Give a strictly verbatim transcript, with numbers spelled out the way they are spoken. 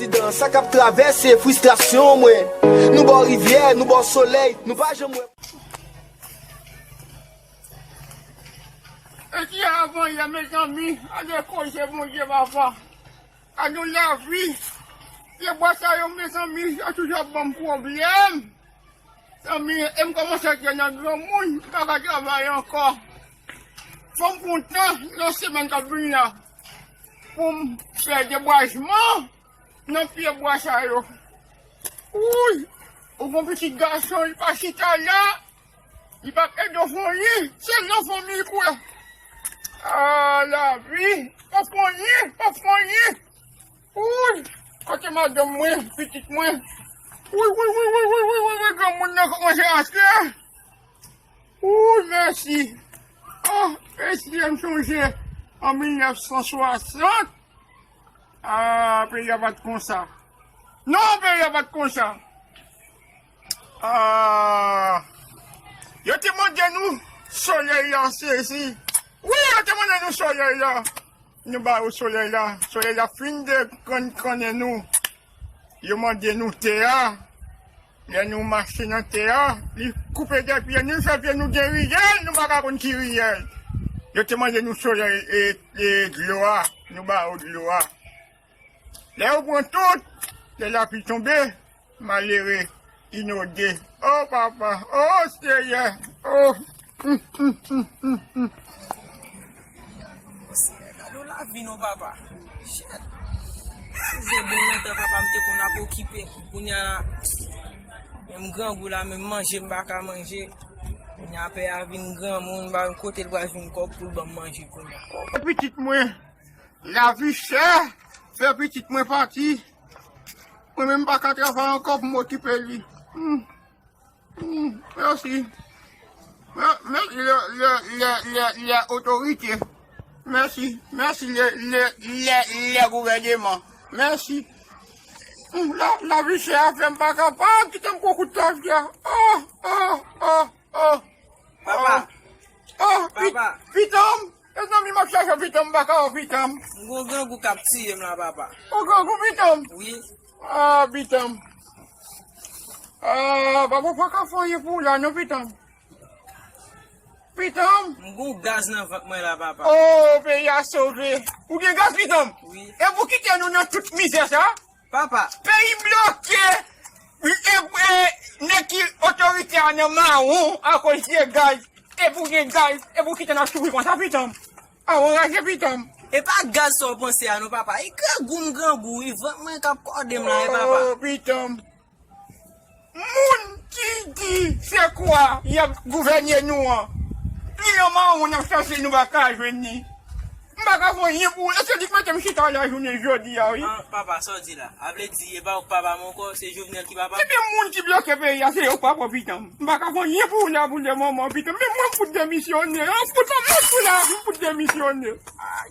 Prezidan, sa k ap travèse fristrasyon mwen. Nou bò rivyè, nou bò solèy, nou pa janm wè. E ki avan yè, mezanmi, ale koze Bondye papa. Gade yon lavi. Pyebwa sa yo, mezanmi, yo toujou ap ban m pwoblèm. Zanmi, e m kòmanse antre nan granmoun, m pa ka travay ankò. Fò m pran tan nan semèn k ap vini la pou m fè debwazman nan pyebwa sa yo. Wouy! Ou gon pitit gason, li pa chita la, li p ap ede w fè anyen, se nan fanmi l kwè. Ah, lavi, p ap fè anyen, p ap fè anyen. Wouy! Kote madanm mwen, pitit mwen? Wouy, wouy, wouy, granmoun nan kòmanse antre. Wouy, mèsi. Oh, mèsi, m sonje an mil nèf san swasant. Ah, peyi a pa t konsa. Non, peyi a pa t konsa. Ah, yo te mande nou solèy la sezi. Wi, yo te mande nou solèy la. Nou ba yo solèy la. Solèy la fin de kann-, kannen nou. Yo mande nou tè a. Lè nou mache nan tè a, li koupe de pye nou, fè pye nou gen riyèl, nou pa ka konn ki riyèl. Yo te mande nou solèy e, e dlo a, nou ba yo dlo a. Lè yo pran tout, lè lapli tonbe, malere, inonde. O papa, o Seyè, o. Gade yon lavi non, papa. Shit. Si se bon lontan papa m te konn ap okipe. Kounye a la, menm grangou la, menm manje m pa ka manje. Kounye a pè a vin granmoun, m pa konn kote l pral jwenn kòb pou l ban m manje kounye a. Pitit mwen, lavi chè, fè pitit mwen pati. Mwen menm m pa ka travay ankò pou m okipe li. Hmm. Hmm, mèsi. Mè-, mèsi lè, lè, lè, lè, lè otorite. Mèsi. Mèsi lè, lè, lè, lè gouvèneman. Mèsi. Hmm, la, lavi chè a fè m pa kapab kite m pran kout lavi a. Oh, oh, oh, oh. Papa. Oh, oh, pi-, papa. Pitanm. Mezanmi, m ap chache pitanm, m pa ka wè pitanm. M gon grangou k ap tiye m la, papa. Ou grangou pitanm? Wi. Ah, pitanm. Ah, papa, pa ka fè anyen pou ou la, non, pitanm. Pitanm. M gon gaz nan vant mwen la, papa. Oh, peyi a sove. Ou gen gaz, pitanm? Wi. E pou kite nou nan tout mizè sa? Papa. Peyi bloke. E, e, nèg ki otorite a nan mawon akoz de gaz. E pou gen gaz, e pou kite n ap soufri konsa, pitanm. A, w anraje, pitanm. E pa gaz sa w panse a non, papa. E grangou m grangou, wi, vant mwen k ap kòde m la, wi, papa. Oh, pitanm. Moun ki di se kwa y ap gouvène nou an, li nan mawon n ap chache, nou pa ka jwenn li. M pa ka fè anyen pou ou. E se li k mete m chita la jounen jodi a, wi. Ah, papa, sa w di la? A vle di, e pa ou k papa m ankò, se Jovenel ki papa m? Ebyen, moun ki bloke peyi a, se yo k papa w, pitanm. M pa ka fè anyen pou ou la, pou le moman, pitanm. Men mwen, m fout demisyone. An fout, an fout pou la, m fout demisyone. Ay.